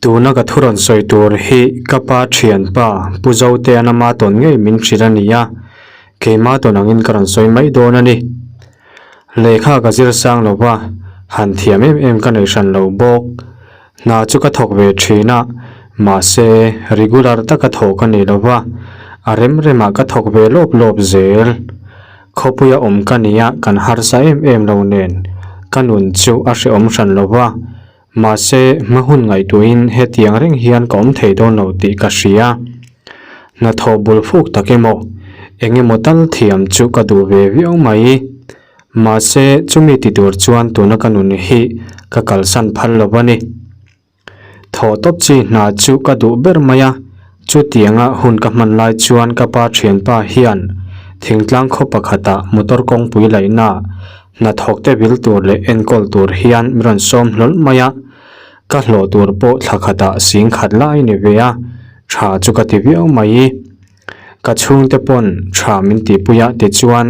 Tuna ka thu rawn sawi tur hi ka pa thianpa Pu Zoteana ma tawn ngei min hrilh a ni a, keima tawn angin ka rawn sawi mai dawn a ni. Lehkha ka zir sang lo va, han thiam em em ka nei hran lo bawk. Hna chu ka thawk ve thin a, mahse regular taka thawh ka nei lo va, a rem remah ka thawk ve lawp lawp zel. Khawpuia awm ka nia kan harsa em em lo nen ka nun chu a hrehawm hran lo va, Mahse, hma hun ngaihtuahin hetiang reng hian ka awm thei dawn lo tih ka hria. Hnathawh bul fuk tak emaw, eng emaw tal thiam chu ka duh ve viau mai. Mahse, chumi ti tur chuan tuna ka nun hi ka kalsan phal lo a ni. Thawh tawp chi hna chu ka duh ber mai a, chutianga hun ka hman lai chuan ka pa thianpa hian thingtlang khaw pakhatah motor kawngpui laihna Hnathawk te vil tur leh enkawl tur hian mi rawn sawm hlawl mai a, ka hlawh tur pawh thla khatah sing khat lai ni ve a, tha chu ka ti viau mai. Ka chhungte pawn tha min tihpui a tichuan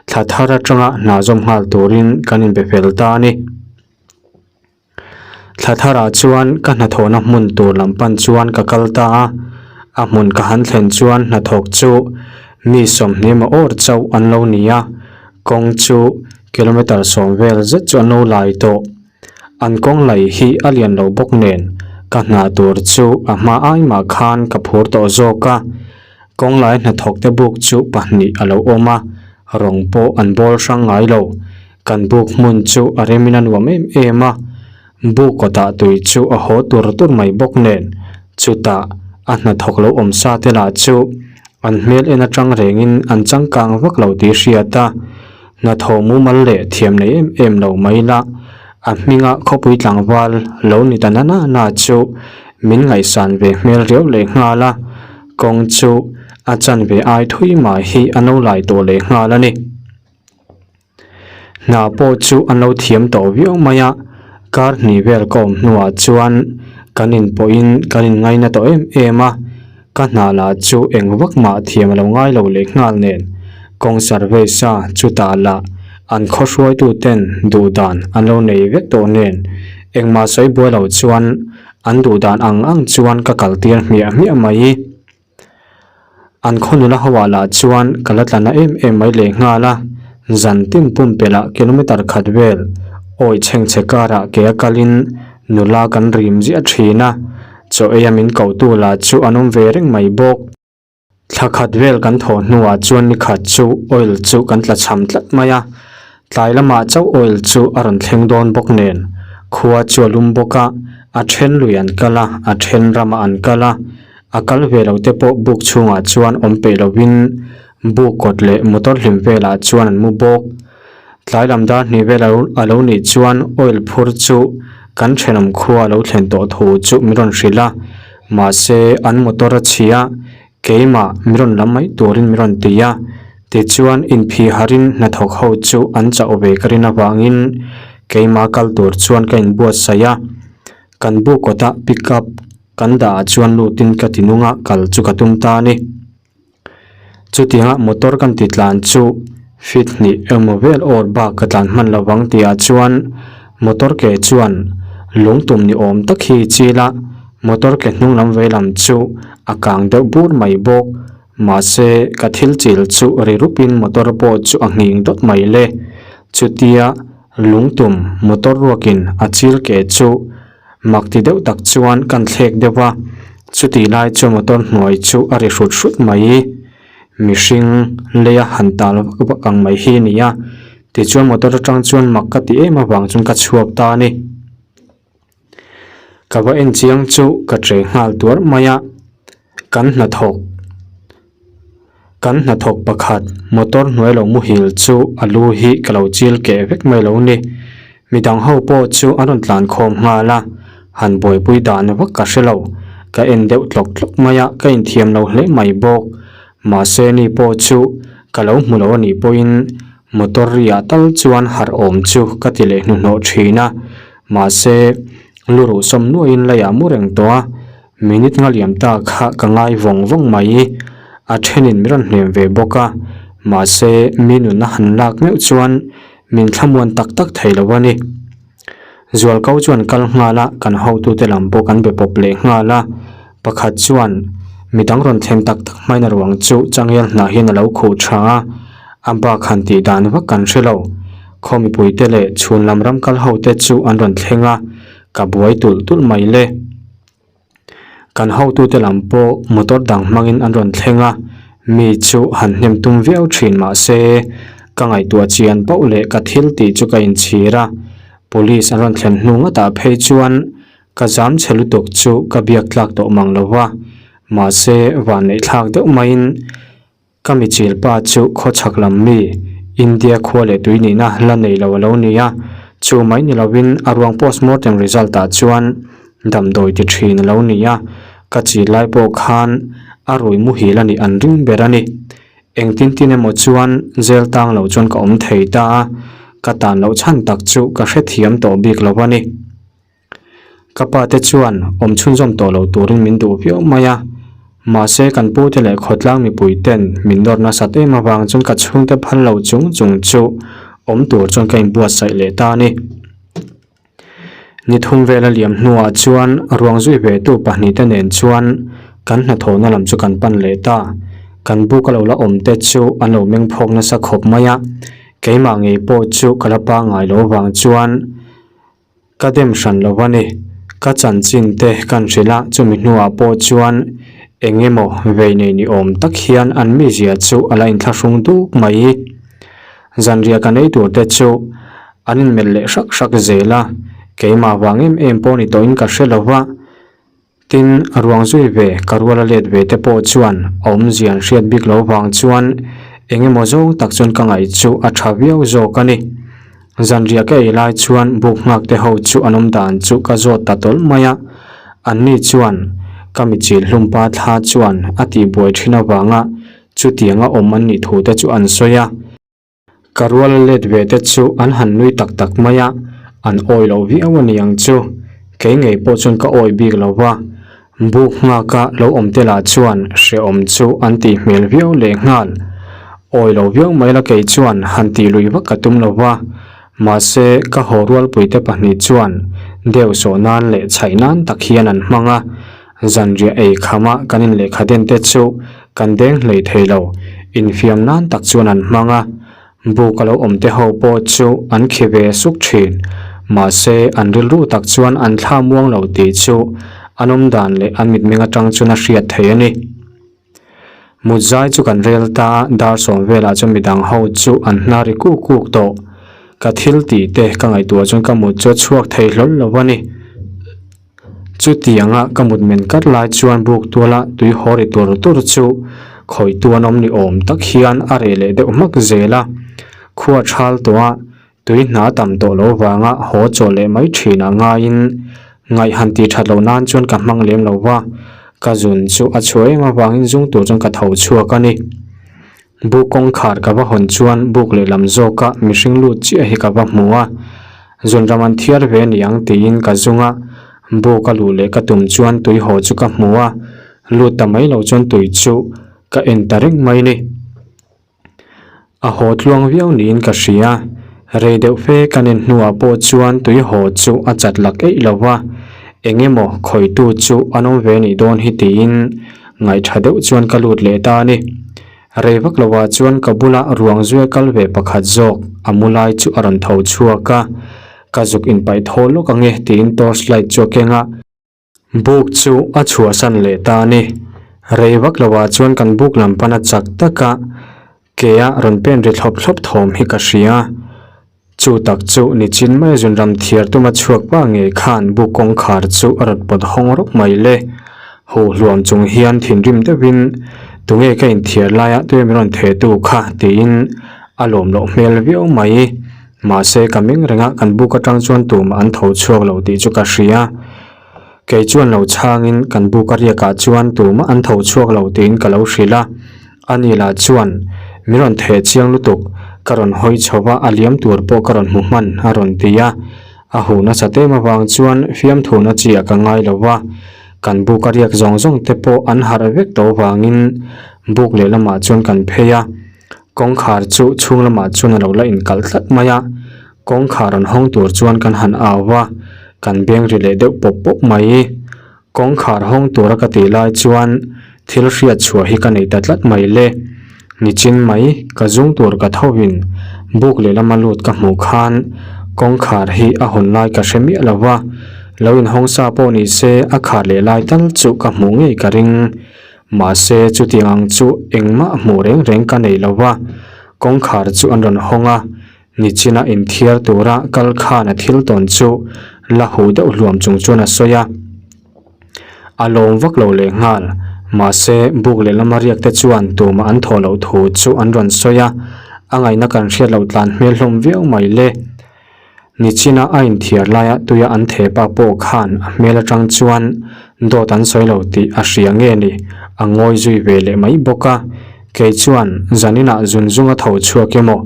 thla thar atanga hna zawm nghal turin kan inbe fel ta a ni. Thla tharah chuan ka hnathawhna hmun tur lam pan chuan ka kal ta a, a hmun ka han thlen chuan hnathawk chu mi sawmhnih emaw awr chauh an lo ni a, kawng chu kilometre sawm vel zet chu an lo lai tawh. An kawng lei hi a lian lo bawk nen ka hna tur chu a hma ai mah khan ka phur tawh zawk a, kawng lai hnathawk te buk chu pahnih a lo awm a, rawng pawh an bawl hrang ngai lo. Kan buk hmun chu a remin a nuam em em a, buk kawtah tui chu a haw tur tur mai bawk nen, chutah a hnathawk lo awm sa te lah chu an hmel en atang rengin an changkang vak lo tih hriat a, hnathawh mumal leh thiam nei em em lo mai la, a hminga khawpui tlangval lo ni ta na na na chu min ngaihsan ve hmel riau leh nghal a, kawng chu a chanve ai thui mah hi a no lai tawh leh nghal a ni. Hna pawh chu an lo thiam tawh viau mai a, kar hnih vel ka awm hnuah chuan kan in pawhin kan in ngaina tawh em em a, ka hna lah chu eng vak mah thiam a lo ngai lo leh nghal nen kawng survey sa chutah lah an khaw hruaitu ten duh dan an lo nei vek tawh nen engmah sawi buai lo chuan an duh dan ang ang chuan ka kal tir hmiah hmiah mai. An khaw nula ho ah lah chuan ka la tla na em em mai leh nghal a, zan tin pumpelh ah kilometer khat vel awi chhengchhe karah ke a kalin nula kan rim ziah thin a, chaw ei a min koh tu lah chu an awm ve reng mai bawk. Thla khat vel kan thawh hnuah chuan ni khat chu oil chu kan tla cham tlat mai a, tlai lamah chauh oil chu a rawn thleng dawn bawk nen khua chu a lum bawk a, a then lui an kal a, a then ramah an kal a. A kal ve lo te pawh buk chhungah chuan awm peih lovin buk kawt leh motor hlim velah chuan an mu bawk. Tlai lam dar hnih vel a lo nih chuan oil phur chu kan thenawm khua a lo thlen tawh thu chu min rawn hrilh a, mahse an motor a chhia keimah min rawn lam mai turin min rawn ti a, tichuan inphih harin hnathawk ho chu an chauh ve ka rin avangin keimah kal tur chuan ka inbuatsaih a, kan buk kawtah pick up Kan dah ah chuan lutin ka ti nung a, kal chu ka tum ta a ni. Chutianga motor kan ti tlan chu feet hnih emaw vel awr bak ka tlan hman lo vang tih ah chuan motor ke chuan lung tum ni awm tak hi chil a, motor ke hnung lam vei lam chu a kang deuh bur mai bawk. Mahse ka thil chil chu ri rup in motor pawh chu a nghing dawt mai le. Chutia lung tum motor ruak in a chil ke chu Mak ti deuh tak chuan kan thlek deuh a, chutih lai chu motor hnuai chu a ri hrut hrut mai. Mihring leia han tal vak vak ang mai hi a ni a, tichuan motor atang chuan mak ka ti em avang chuan ka chhuak ta a ni. Ka va en chiang chu ka che nghal tuar mai a, kan hnathawk kan hnathawk pakhat motor hnuai lo muhil chu a lu hi ka lo chil keh vek mai lo ni midang ho pawh chu an rawn tlan khawm nghal a han buaipui dan vak ka hre lo ka en deuh tlawk tlawk mai a ka inthiam lo hle mai bawk mahse ni pawh chu ka lo hmu lo a nih pawhin motor riah tal chuan harh awm chu ka ti leh hnuhnawh thin a mahse lu ruh sawm nuaiin leiah mu reng tawh a. Minute nga liam ta kha ka ngai vawng vawng mai. A thenin min rawn hnem ve bawk a, mahse mi nunna han lak meuh chuan min thlamuan tak tak thei lo a ni. Zualko chu an kal nghal a, kan hotute lam pawh kan be pawp leh nghal a. Pakhat chuan midang rawn thlen tak tak hmain a ruang chu changel hnah hian a lo khuh tha a, a bak han tih dan vak kan hre lo. Khaw mipuite leh chhun lam ram kal hote chu an rawn thleng a, ka buai tulh tulh mai le. Kan hotute lam pawh motor dang hmangin an rawn thleng a, mi chu han hnem tum viau thin mah se ka ngaihtuah chian poh leh ka thil tih chu ka inchhir a, police an rawn thlen hnu ngatah phei chuan ka zam chhe lutuk chu ka biak tlak tawh mang lo va, mahse vanneih thlak deuh maiin Ka michil pa chu khawchhak lam mi, India khua leh tui nihna la nei lo a lo ni a, chu mai ni lovin a ruang postmortem result ah chuan damdawi ti thin a lo ni a, ka chil lai pawh khan a rui muhil a nih an ring ber a ni. Engtin tin emaw chuan jail tang lo chuan ka awm thei ta a, ka tan loh chhan tak chu ka hrethiam tawh bik lo a ni. Ka pa te chuan awm chhunzawm tawh lo turin min duh viau mai a, mahse kan pu te leh khawtlang mipui ten min nawr nasat em avang chuan ka chhungte phal lo chung chung chu awm tur chuan ka inbuatsaih leh ta a ni. Ni thum vel a liam hnuah chuan ruang zui ve tu pahnih te nen chuan kan hnathawhna lam chu kan pan leh ta. Kan buk a lo la awm te chu an lo meng phawk nasa khawp mai a, keimah ngei pawh chu ka la pangngai lo vang chuan Ka dem hran lo a ni. Ka chanchin te kan hrilh a, chumi hnuah pawh chuan eng emaw vei nei ni awm tak hian an mizia chu a la inthlahrung duk mai. Zanriah kan ei tur te chu an inmelh leh hrak hrak zel a, keimah vang em em pawh ni tawhin ka hre lo va. Tin, a ruang zui ve, ka rual a let ve te pawh chuan a awmzia an hriat bik lo vang chuan eng emaw zawng tak chuan ka ngaih chu a tha viau zawk a ni. Zanriah ka ei lai chuan buk nghak te ho chu an awm dan chu ka zawt ta tawlh mai a, anni chuan ka michil hlum pa thla chuan a tihbuai thin avanga chutianga awm an nih thu te chu an sawi a. Ka rual a let ve te chu an han nui tak tak mai a, an awi lo viau a ni ang chu. Kei ngei pawh chuan ka awi bik lo va, buk nghaka lo awm te lah chuan hrehawm chu an tih hmel viau leh nghal. Awi lo viau mai la kei chuan han tih lui vak ka tum lo va, mahse ka haw rualpui te pahnih chuan deuh sawh nan leh chhaih nan tak hian an hmang a, Zanriah ei khama kan inlehkha den te chu kan deng hlei thei lo, infiam nan tak chuan an hmang a, buk a lo awm te ho pawh chu an khi ve suk thin. Mahse, an rilru tak chuan an thla muang lo tih chu an awm dan leh an mitmeng atang chuan a hriat theih a ni. Mut zai chu kan rel ta a, dar sawm velah chuan midang ho chu an hna ri kuk kuk tawh. Ka thil tih te ka ngaihtuah chuan ka mut chu a chhuak thei hlawl lo a ni. Chutianga ka mut men kat lai chuan buk tuala tui haw ri tur tur chu khawih tu an awm ni awm tak hian a reh leh deuh hmak zel a. Khua thal tawh a, tui hna tam tawh lo vanga haw chaw leh mai thin ah ngaiin ngaih han tih that loh nan chuan ka hmang lem lo va, ka zun chu a chhuah em avangin zung tur chuan ka tho chhuak a ni. Buk kawngkhar ka va hawn chuan buk lehlam zawka mihring lut chiah hi ka va hmu a, zunram an thiar ve ni ang tiin ka zung a, buk a luh leh ka tum chuan tui haw chu ka hmu a, lut ta mai lo chuan tui chu ka en ta reng mai ni. A haw tluang viau niin ka hria, rei deuh fe kan en hnuah pawh chuan tui haw chu a chat lak eih lo va, eng emaw khawitu chu an awm ve nih dawn hi tiin Ngaihṭha deuh chuan ka lut leh ta a ni. Rei vak lovah chuan ka bula ruang zuia kal ve pakhat zawk a mu lai chu a rawn tho chhuak a, ka zuk inpaih thaw lawk ang e tiin torch light chu a keng a. Buk chu a chhuahsan leh ta a ni. Rei vak lovah chuan kan buk lam pana chak taka Ke a rawn pen ri thlawp thlawp thawm hi ka hria. Chu tak chu nichin mai zunram thiar tuma chhuak pa ngei khan buk kawngkhar chu a rawn pawt hawng rawk mai le. Huh hluam chung hian thinrim deuhin, Tunge ka inthiar laia tuia min rawn theh tu kha? tiin a lawm loh hmel viau mai. Mahse ka meng reng a, kan buk atang chuan tumah an tho chhuak lo tih chu ka hria. Kei chuan lo chhangin kan buk a riakah chuan tumah an tho chhuak lo tiin ka lo hrilh a. Ani lah chuan min rawn theh chiang lutuk, ka rawn hawi chho va a liam tur pawh ka rawn hmu hman a rawn ti a. A huh nasa tem avang chuan fiamthuna chi ah ka ngai lo va, kan buk a riak zawng zawng te pawh an harh vek tawh vangin buk lehlamah chuan kan phei a. Kawngkhar chu chhung lamah chuan a lo la inkalh tlat mai a. Kawngkhar rawn hawng tur chuan kan han au va, kan beng ri leh deuh pawp pawp mai. Kawngkhar hawng tura ka tih lai chuan thil hriat chhuah hi ka nei ta tlat mai le. Nichin mai ka zung tur ka tho in buk lehlama lut ka hmuh khan kawngkhar hi a hawn lai ka hre miah lo va, lo inhawng sa pawh ni se a khar leh lai tal chu ka hmuh ngei ka ring. Mahse chutiang ang chu engmah hmuh reng reng ka nei lo va, kawngkhar chu an rawn hawng a, Nichina inthiar tura kal khan a thil tawn chu la huh deuh hluam chung chuan a sawi a. A lawm vak lo leh nghal. Mahse, buk leh lama riak te chuan tumah an thawh loh thu chu an rawn sawi a, a ngaihna kan hriat loh tlan hmel hlawm viau mai le. Nichina a inthiar laia tuia an theh pa pawh khan a hmel atang chuan dawt an sawi lo tih a hria nge ni, a ngawi zui ve leh mai bawk a. Kei chuan zaninah zun zunga tho chhuak emaw,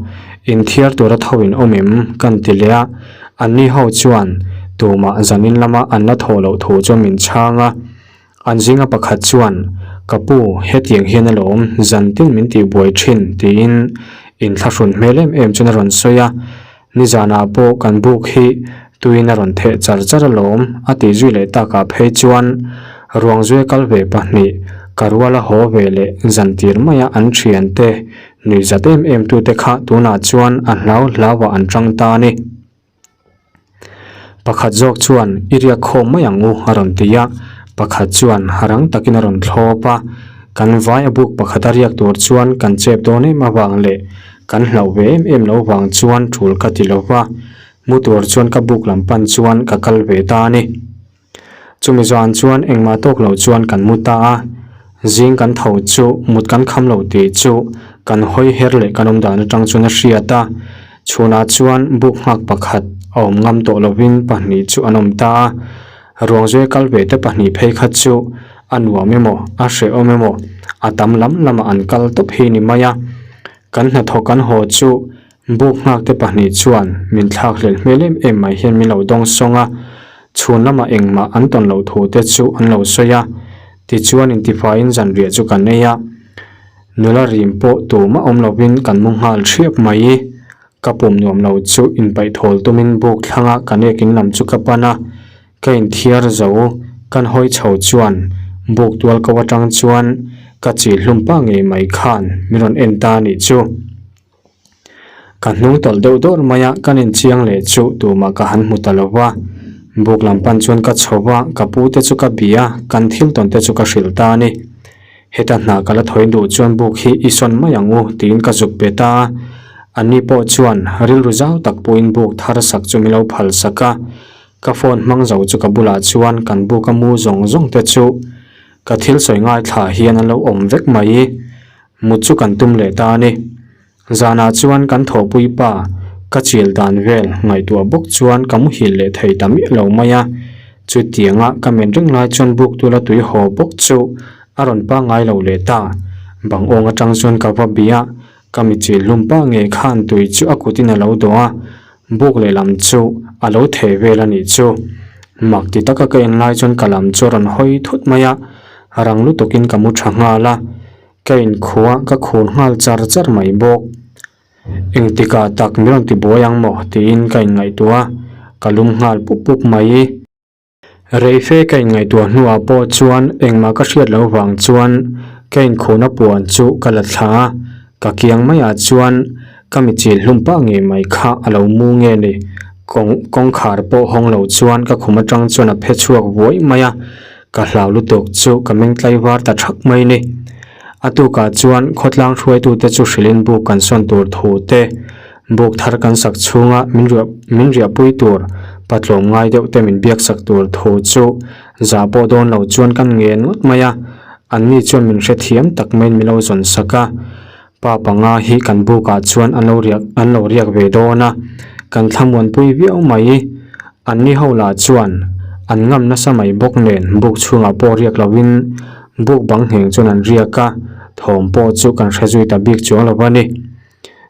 inthiar tura tho in awm em? kan ti leh a, anni ho chuan tumah zanin lama an la thawh loh thu chuan min chhang a. An zinga pakhat chuan, Ka pu, hetiang hian alawm, zan tin min tihbuai thin, tiin inthlahrun hmel em em chuan a rawn sawi a. Nizanah pawh kan buk hi tuin a rawn theh char char alawm a tih zui leh takah phei chuan ruangzui a kal ve pahnih ka ruala haw ve leh zantir maia an thiante nuihzat em em tute kha tunah chuan a hlau hlauah an tang ta a ni. Pakhat zawk chuan i riak khawm mai ang u a rawn ti a, pakhat chuan rang takin a rawn thlawp a, kan vai a buk pakhat a riak tur chuan kan chep dawn em avang leh Kan hlauh ve em em lo vang chuan tul ka ti lo va, mu tur chuan ka buk lam pan chuan ka kal ve ta a ni. Chumi zan chuan engmah tawk lo chuan kan mu ta a, zing kan tho chu mut kan kham lo tih chu kan hawi her leh kan awm dan atang chuan a hriat a, chhunah chuan buk nghak pakhat a awm ngam tawh lovin pahnih chu an awm ta a, ruangzui kal ve te pahnih phei kha chu a nuam emaw a hrehawm emaw a tam lam lamah an kal tawp hi ni mai a. Kan hnathawk kan haw chu buk nghak te pahnih chuan min thlak hlel hmel em em mai hian min lo dawng sawng a, chhun lamah engmah an tawn loh thu te chu an lo sawi a, tichuan intifaiin zanriah chu kan ei a, nula rim pawh tumah awm lovin kan mu nghal ṭhiap mai. Ka pum nuam lo chu inpaih thawl tumin buk thlanga kan ekin lam chu ka pan a, Ka inthiar zo, kan hawi chho chuan buk tual ko atang chuan ka chi hlum pa ngei mai khan min rawn en ta a nih chu. Ka hnung tawlh deuh dawr mai a, kan inchiang leh chu tumah ka han hmu ta lo va. Buk lam pan chuan ka chho va, ka pu te chu ka bia, kan thil tawn te chu ka hrilh ta a ni. Heta hna ka la thawi duh chuan buk hi i sawn mai ang u tiin ka zuk pe ta a. Anni pawh chuan rilru zau tak pawhin buk thar sak chu min lo phal sak a. Ka phone hmang zo chu ka bulah chuan kan buk a mu zawng zawng te chu ka thil sawi ngaithla hian an lo awm vek mai. Mut chu kan tum leh ta a ni. Zanah chuan kan thawhpui pa ka chil dan vel ngaihtuah bawk chuan ka muhil leh thei ta miah lo mai a. Chutianga ka men reng lai chuan buk tula tui haw bawk chu a rawn pangngai lo leh ta. Bang awng atang chuan ka va bia, ka mitchil hlum pa ngei khan tui chu a kutin a lo dawh a. Buk lehlam chu a lo theh vel a nih chu. Mak ti taka ka en lai chuan ka lam chu a rawn hawi thut mai a, rang lutukin ka mu tha nghal a, ka inkhua ka khur nghal char char mai bawk. Engtikah tak min rawn ti buai ang maw tiin ka inngaihtuah a, ka lum nghal pup pup mai. Reife ka inngaihtuah hnuah pawh chuan engmah ka hriat loh vang chuan ka inkhuna puan chu ka la thla a, ka kiang maiah chuan ka mitchil hlum pah ngei mai kha a lo mu nge ni. Kawng kawngkhar pawh hawng lo chuan ka khum atang chuan a phe chhuak vuai mai a, ka hlau lutuk chu ka meng tlaivar ta thak mai ni. A tukah chuan khawtlang hruaitute chu hrilhin buk kan sawn tur thu te, Buk thar kan sak chhunga min riah min riahpui tur patlawm ngai deuh te min biak sak tur thu chu zah pawh dawn lo chuan kan ngen ngawt mai a, anni chuan min hrethiam tak maiin min lo zawn sak a. Pa panga hi kan bukah chuan an lo riak an lo riak ve dawn a, kan thlamuanpui viau mai. Anni ho lah chuan an ngam nasa mai bawk nen buk chhungah pawh riak loin buk bang ngheng chuan an riak a, thawm pawh chu kan hre zui ta bik chuang lo a ni.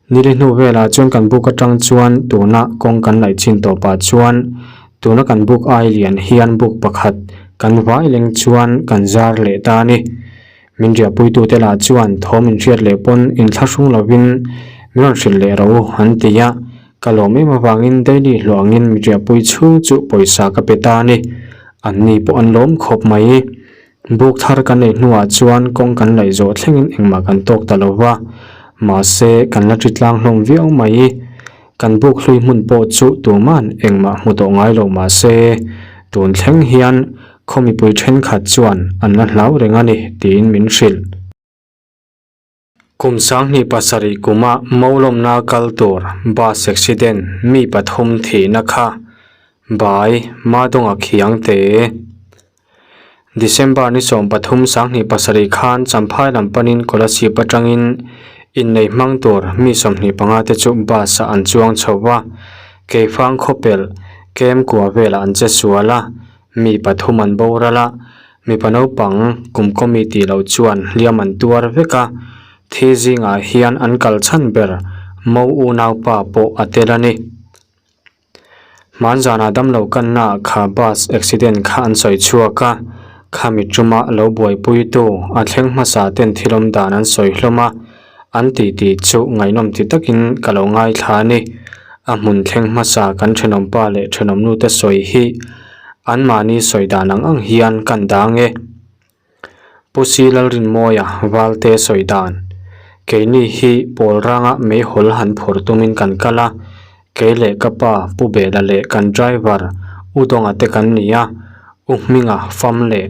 Nili hnu velah chuan kan buk atang chuan tuna kawng kan laih chin tawpah chuan tuna kan buk ai lian hian buk pakhat kan vai leng chuan kan zar leh ta a ni. Min riahpuitute lah chuan thawm inhriat leh pawn inthlahrung lovin min rawn hrilh leh ro an ti a. Ka lawm em avangin daily hlawh angin mi riahpui chhung chu pawisa ka pe ta a ni. Anni pawh an lawm khawp mai. Buk thar kan ei hnuah chuan kawng kan laih zawh thlengin engmah kan tawk ta lo va, mahse kan la ṭi tlang hlawm viau mai. Kan buk hlui hmun pawh chu tuman engmah hmu tawh ngai lo mahse tun thleng hian khaw mipui thenkhat chuan an la hlau reng a ni tiin min hrilh. Kum 2007 kuma Mawlawmna kal tur bus accident mi pathum thihna kha Bai Madonga khiang te. December ni 13 2007 khan Champhai lam panin Kolasib atangin innei hmang tur mi 25 te chu bus ah an chuang chho va, Keifang khawpel kem kua velah an che sual a, mi pathum an boral a, Mipa naupang kum kawmi tih loh chuan hliam an tuar vek a, thi zingah hian an kal chhan ber Mo unaupa pawh a tel a ni. Hmanzanah damlo kannaah kha bus accident kha an sawi chhuak a, khami tuma lo buaipuitu a thleng hmasa ten thil awm dan an sawi hlawm a, an titi chu ngaihnawm ti takin ka lo ngaithla a ni. A hmun thleng hmasa kan thenawmpa leh thenawmnute sawi hi anmahni sawi dan ang ang hian kan dang e. Pu Si Lalrinmawia Valte sawi dan, Keini hi pawl ranga meihawl han phur tumin kan kal a, kei leh ka pa Pu Bela leh kan driver U Dawnga te kan ni a, U Hminga fam leh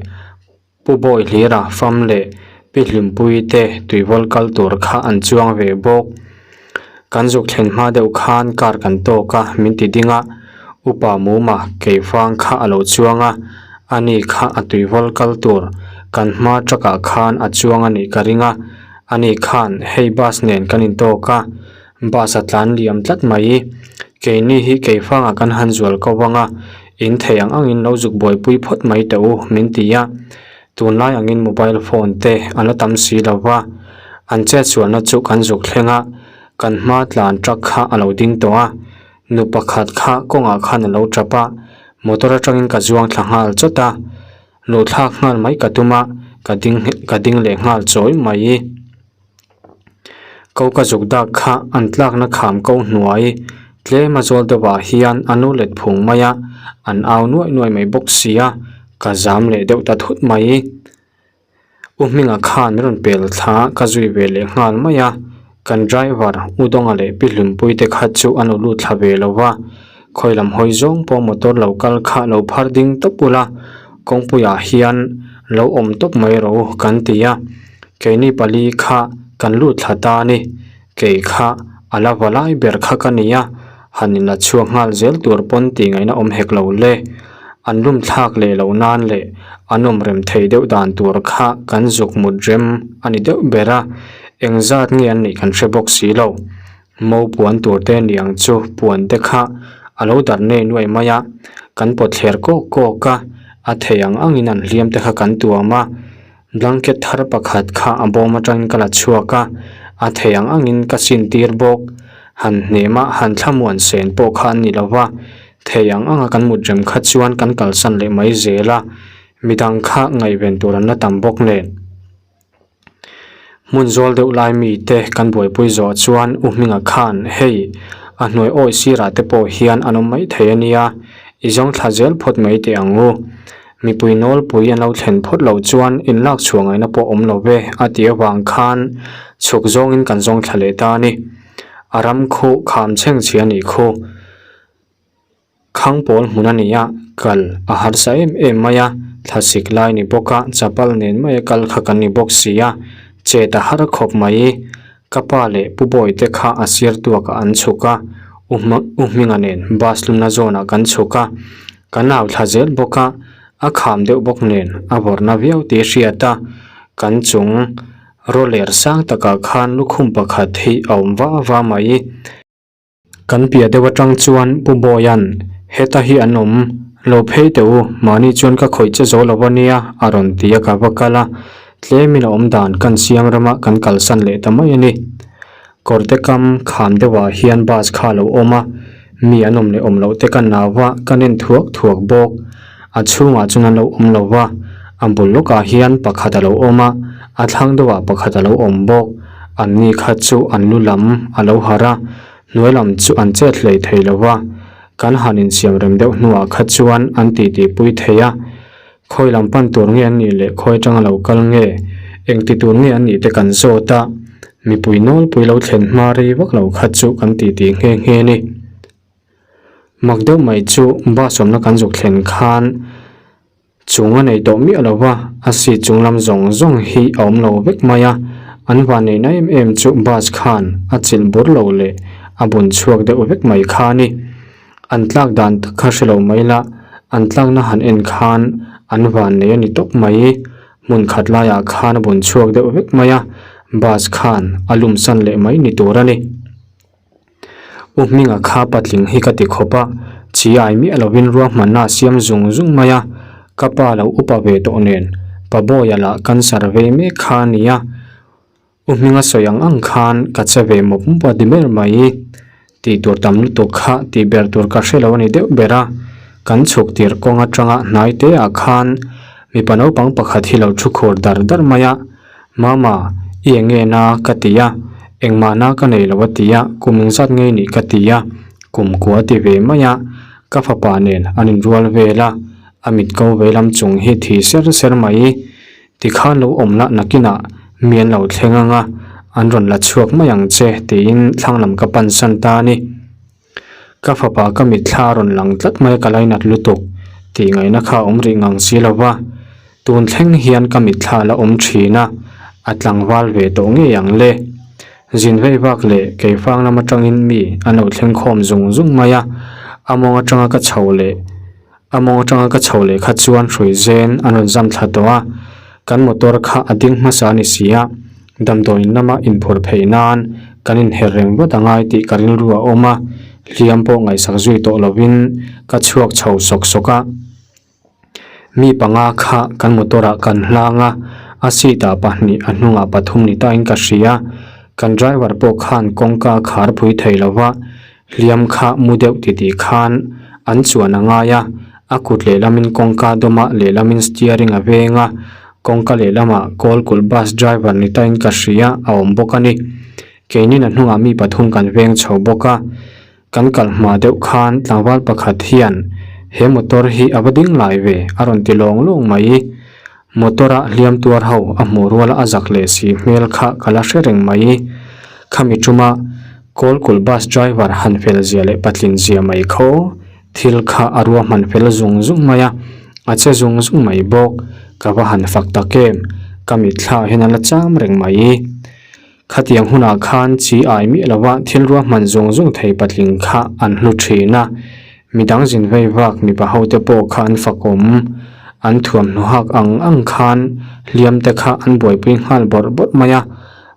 Pu Bawihlira fam leh Pi Hlimpuii te tuivawl kal tur kha an chuang ve bawk. Kan zuk thlen hma deuh khan car kan tawk a, min ti ding a, Upa Muma keifang kha a lo chuang a, ani kha a tuivawl kal tur kan hma truck ah khan a chuang a nih ka ring a, ani khan hei bus nen kan intawk a, bus a tlan liam tlat mai. Keini hi keifangah kan han zual ko vang a, In thei ang angin lo zuk buaipui phawt mai teh u, min ti a. Tunlai angin mobile phone te an la tam si lo va, an chetsualna chu kan zuk thleng a, kan hma tlan truck kha a lo ding tawh a. Nu pakhat kha kawngah khan a lo tap a, motor atangin ka zuang thla nghal chawt a, luhthlak nghal mai ka tum a, ka ding ka ding leh nghal chawi mai. Ko ka zuk dak kha an tlakna kham ko hnuai tlem a zawl deuhah hian a nu let phung mai a, an au nuaih nuaih mai bawk si a, ka zam leh deuh ta thut mai. U Hminga khan min rawn pel thla ka zui ve leh nghal mai a, kan driver U Dawnga leh Pi Hlimpuii te kha chu an lo lut thla ve lo va, khawi lam hawi zawng pawh motor lo kal kha lo phar ding tawp ula, kawngpuiah hian lo awm tawp mai rawh u kan ti a. Keini pali kha kan lut thla ta a ni. Kei kha a la va lai ber kha ka ni a, han inla chhuak nghal zel tur pawn tih ngaihna awm hek lo le. An lum thlak leh loh nan leh an awm rem thei deuh dan tur kha kan zuk mut rem a ni deuh ber a, engzat nge an nih kan hre bawk si lo. Mo puan tur te ni ang chu puan te kha a lo darh nei nuai mai a, kan pawt thler kawk kawk a, a thei ang angin an hliam te kha kan tuam a. Blanket thar pakhat kha a bawm atangin ka la chhuak a, a thei ang angin ka sin tir bawk. Han hnema han thlamuan sen pawh kha an ni lo va, thei ang anga kan mut rem kha chuan kan kalsan leh mai zel a, midang kha ngaihven tur an la tam bawk nen. Hmun zawl deuh lai mite kan buaipui zawh chuan U Hminga khan, Hei, a hnuai awi sirah te pawh hian an awm maithei a nia, i zawng thla zel phawt mai teh ang u. Mipui nawlpui an lo thlen phawt loh chuan inlak chhuah ngaihna pawh awm lo ve a tih avang khan chhuk zawngin kan zawng thla leh ta a ni. A ram khu kham chheng chhi a nih khu. Khang pawl hmun a ni a, kal a harsa em em mai a, thlasik lai ni bawk a, chapal nen mai a kal kha kan ni bawk si a, chet a har khawp mai. Ka pa leh Pu Bawite kha a sir tuakah an chhuk a, U U Hminga nen bus lumna zawnah kan chhuk a, kan au thla zel bawk a, a kham deuh bawk nen a vawrhna viau tih a hriat a, kan chung roller sang takah khan lukhum pakhat hi a awm va va mai. Kan piah deuh atang chuan Pu Bawia'n, Heta hi an awm, lo phei teh u, mahni chuan ka khawih che zo lo a nia, a rawn ti a ka va kal a, tlemin a awm dan kan siam rama kan kalsan leh ta mai a ni. Kawrte kam kham deuhah hian bus kha a lo awm a, mi an awm leh awm loh te ka nau a, ka nen thuak thuak bawk. A chhungah chuan an lo awm lo va, a bul lawkah hian pakhat a lo awm a, a thlang deuhah pakhat a lo awm bawk. Anni kha chu an lu lam a lo harh a. Hnuai lam chu an chet hlei thei lo va, kan han insiam rem deuh hnuah kha chuan an titi pui thei a. Khawi lam pan tur nge an nih leh khawi atanga lo kal nge, engti tur nge an nih te kan zawt a, mipui nawlpui lo thlen hma rei vak lo kha chu kan titi nghe nghe ni. Mak deuh mai chu bus awmna kan zuk thlen khan chung a nei tawh miah lo va, a seat chung lam zawng zawng hi a awm lo vek mai a, an van neihna em em chu bus khan a chilh bur lo leh a bun chhuak deuh vek mai kha a ni. An tlak dan tak kha hre lo mai la, an tlakna han en khan an van nei a ni tawp mai. Hmun khat laiah khan a bun chhuak deuh vek mai a, bus khan a lum san leh mai ni tur a ni. U Hminga kha patling hi ka ti khawp a, chi ai miah lovin ruahmanna a siam zung zung mai a, ka pa lo upa ve tawh nen pa Bawia lah cancer vei mek kha a ni a. U Hminga sawi ang ang khan ka che ve mawp mawp a ti ber mai. Tih tur tam lutuk kha tih ber tur ka hre lo a ni deuh ber a, kan chhuk tir kawng atanga hnai te ah khan mipa naupang pakhat hi lo thu khur dar dar mai a, Mama, i eng nge na ka ti a, engmah na ka nei lo a ti a, kum engzat ngei nih ka ti a, kum kua ti ve mai a, ka fapa nen an inrual vel a, a mit ko ve lam chung hi thi ser ser mai. Tikhan lo awm lah nakinah mi an lo thleng ang a, an rawn la chhuak mai ang che tiin thlang lam ka pan san ta a ni. Ka fapa ka mitthla a rawn lang tlat mai a ka lainat lutuk tih ngaihna kha a awm rih ngang si lo va, tun thleng hian ka mitthla a la awm thin a, a tlangval ve tawh ngei ang le. Zin vei vak leh keifang lam atangin mi an lo thleng khawm zung zung mai a, a mawng atanga ka chho leh. A mawng atanga ka chho leh kha chuan hrui zen an rawn zam thla tawh a, kan motor kha a ding hmasa a ni si a, damdawiin lama inphur phei nan kan inher reng vat a ngai tih ka rilru a awm a, hliam pawh ngaihsak zui tawh lovin ka chhuak chho sawk sawk a. Mi panga kha kan motor ah kan hlang a, a seat ah pahnih a hnungah pathum ni tain ka hria, kan driver pawh khan kawngka a khar phui thei lo va, Hliam kha mu deuh titih khan an chuan a ngai a, a kut lehlamin kawngka dawmah lehlamin steering a veng a, kawngka lehlamah Kawlkulh bus driver ni tain ka hria a awm bawk a ni. Keinin a hnungah mi pathum kan veng chho bawk a, kan kal hma deuh khan tlangval pakhat hian he motor hi a va ding lai ve a rawn ti lawng lawng mai. Motor a hliam tuar ho a hmuh ruala a zak leh si hmel kha ka la hre reng mai. Khami tuma Kawlkulh bus driver han fel zia leh patlin zia mai kho thil kha a ruahman fel zung zung mai a, a che zung zung mai bawk. Ka va han fak tak em, ka mitthla hian a la cham reng mai. Khatiang hunah khan chi ai miah lova thil ruahman zung zung thei patling kha an hlu thin a, midang zin vei vak mipa hote pawh kha an fakawm. An thuamhnaw hak ang ang khan hliam te kha an buaipui nghal bawrh bawrh mai a,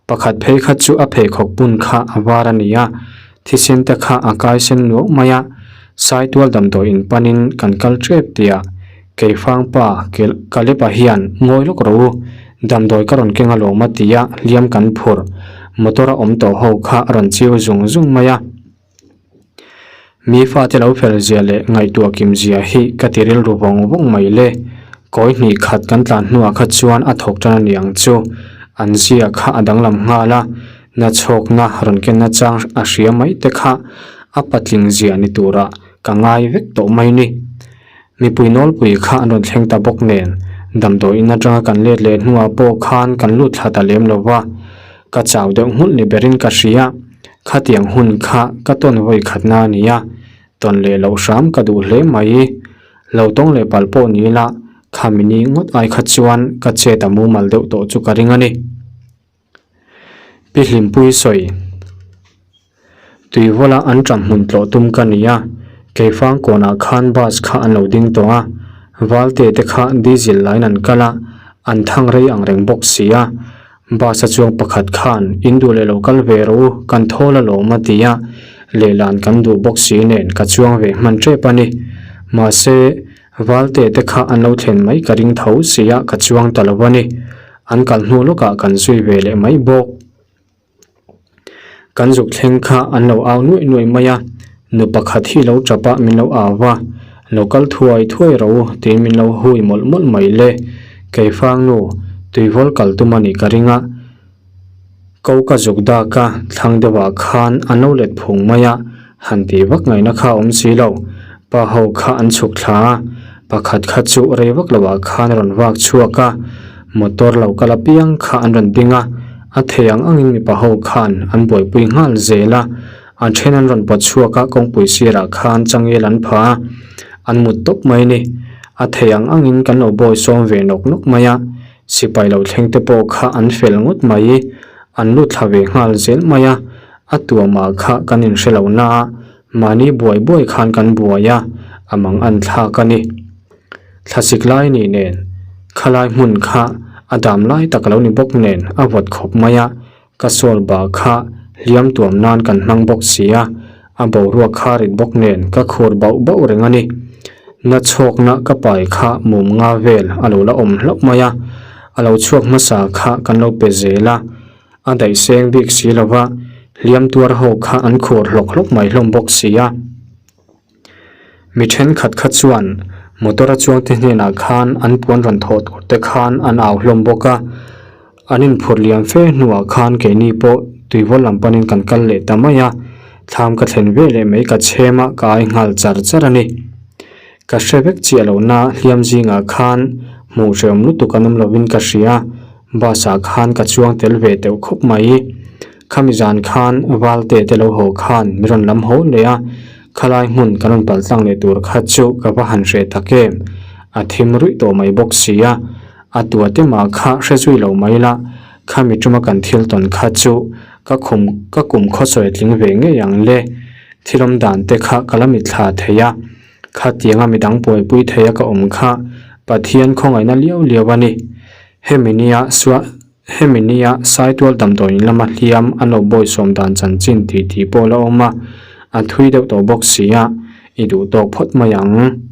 pakhat phei kha chu a pheikhawk bun kha a var a ni a, thisen te kha a kai sen nuau mai a, Saitual damdawi in panin kan kal tep tia Keifang pa Kalepa hian ngawi lawk rawh u, damdawi ka rawn keng alawm a ti a, hliam kan phur. Motor a awm tawh ho kha a rawn chiu zung zung mai a. Mi fate lo fel zia leh ngaihtuah kim zia hi ka ti rilru vawng vawng mai le. Kawi hnih khat kan tlan hnuah kha chuan a thawk tan a ni ang chu. An zia kha a danglam nghal a, nachhawkna rawn kenna chang a hria mai te kha a patling zia ni turah ka ngai vek tawh mai ni. Mipui nawlpui kha an rawn thleng ta bawk nen, damdawi in atanga kan let leh hnuah pawh khan kan lut thla ta lem lo va, ka chau deuh nghulh ni berin ka hria. Khatiang hun kha ka tawn vawi khatna a ni a, tawn leh loh hram ka duh hle mai. Lo tawng leh palh pawh ni ila, khami ni ngawt ai kha chuan ka chet a mumal deuh tawh chu ka ring a ni. Pi Hlimpui sawi, Tuivawla an ṭam hmun tlawh tum ka ni a, Keifang kawnah khan bus kha an lo ding tawh a, Valte te kha diesel line an kal a, an thang rei ang reng bawk si a. Bus a chuang pakhat khan in duh leh lo kal ve rawh u, kan thawl alawm a ti a, lehlan kan duh bawk si nen ka chuang ve hman ṭep a ni. Mahse, Valte te kha an lo thlen mai ka ring tho si a, ka chuang ta lo a ni. An kal hnu lawkah kan zui ve leh mai bawk. Kan zuk thleng kha an lo au nuaih nuaih mai a, nu pakhat hi lo tap a min lo au va, lo kal thuai thuai rawh u tiin min lo hui mawlh mawlh mai le. Keifang nu, tuivawl kal tum a nih ka ring a. Ko ka zuk dak a, thlang deuhah khan an lo let phung mai a, han tih vak ngaihna kha a awm si lo. Pa ho kha an chhuk thla a, pakhat kha chu rei vak loah khan a rawn vak chhuak a, motor lo kal apiang kha an rawn ding a, a thei ang angin mipa ho khan an buaipui nghal zel a, a then an rawn pawt chhuak a, kawngpui sirah khan changel an pha a, an mut tawp mai a ni. A thei ang angin kan lo bawi sawm ve nawk nawk mai a. Sipai lo thleng te pawh kha an fel ngawt mai, an lut thla ve nghal zel mai a, a tuamah kha kan inhre lo na a, mahni buai buai khan kan buai a, a mang an thlak a ni. Thlasik lai ni nen, khalai hmun kha a dam lai tak a lo ni bawk nen a vawt khawp mai a, ka sawl bah kha hliam tuam nan kan hmang bawk si a, a boruak kha rit bawk nen ka khur bauh bauh reng a ni. Na chhawkna ka pai kha mum nga vel a lo la awm hlauh mai a, a lo chhuak hmasa kha kan lo pe zel a, a daih seng bik si lo va, hliam tuar ho kha an khur hlawk hlawk mai hlawm bawk si a. Mi thenkhat kha chuan motor a chuangte hnenah khan an puan rawn thawh tur te khan an au hlawm bawk a, an inphurh liam fe hnuah khan keini pawh tuivawl lam panin kan kal leh ta mai a, thlam ka thlen ve leh mai ka chhem a ka ai nghal char char a ni. Ka hre vek chiah lohna hliam zingah khan hmuh hrehawm lutuk an awm lovin ka hria, bus ah khan ka chuang tel ve teuh khawp mai. Khami zan khan Valte te lo haw khan mi rawn lam haw leh a, khalai hmun kan rawn pal tlang leh tur kha chu ka va han hreh tak em? A thim ruih tawh mai bawk si a, a tua te mah kha hre zui lo mai la, khami tuma kan thil tawn kha chu ka khum ka kum khawsawi tling ve ngei ang le, thil awm dan te kha ka la mitthla thei a, khatianga midang buaipui thei a ka awm kha Pathian khawngaihna liau liau a ni. Hemi nia suah. Hemi nia Saitual damdawiin lama hliam an lo bawisawm dan chanchin tih tih pawh la awm a, a thui deuh tawh bawk si a, i duh tawk phawt mai ang.